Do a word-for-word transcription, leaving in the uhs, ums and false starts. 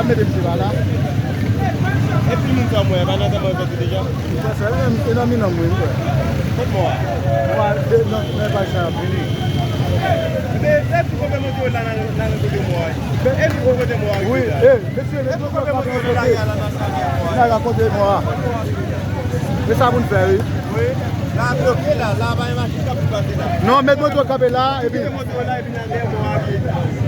Mete misye pa la. Epi moun sa mwen, pa nan tanman sòti deja. Sa fè, e nan, e nan minan mwen, wi. Kot mò a? Mò a, de, nan, nan paj sa ap vini. Men, epi kote mwen te la nan, nan kote mò a? Epi kote mò a? Wi, e, mesye, epi kote mwen te la nan kote mò a? Nan kote mò a? E sa moun fè, wi. Wi, la bloke la, la pa gen machin k ap pase la. Non, met mwen kanpe la, epi. Kite mwen la, epi nan lè mò a vye.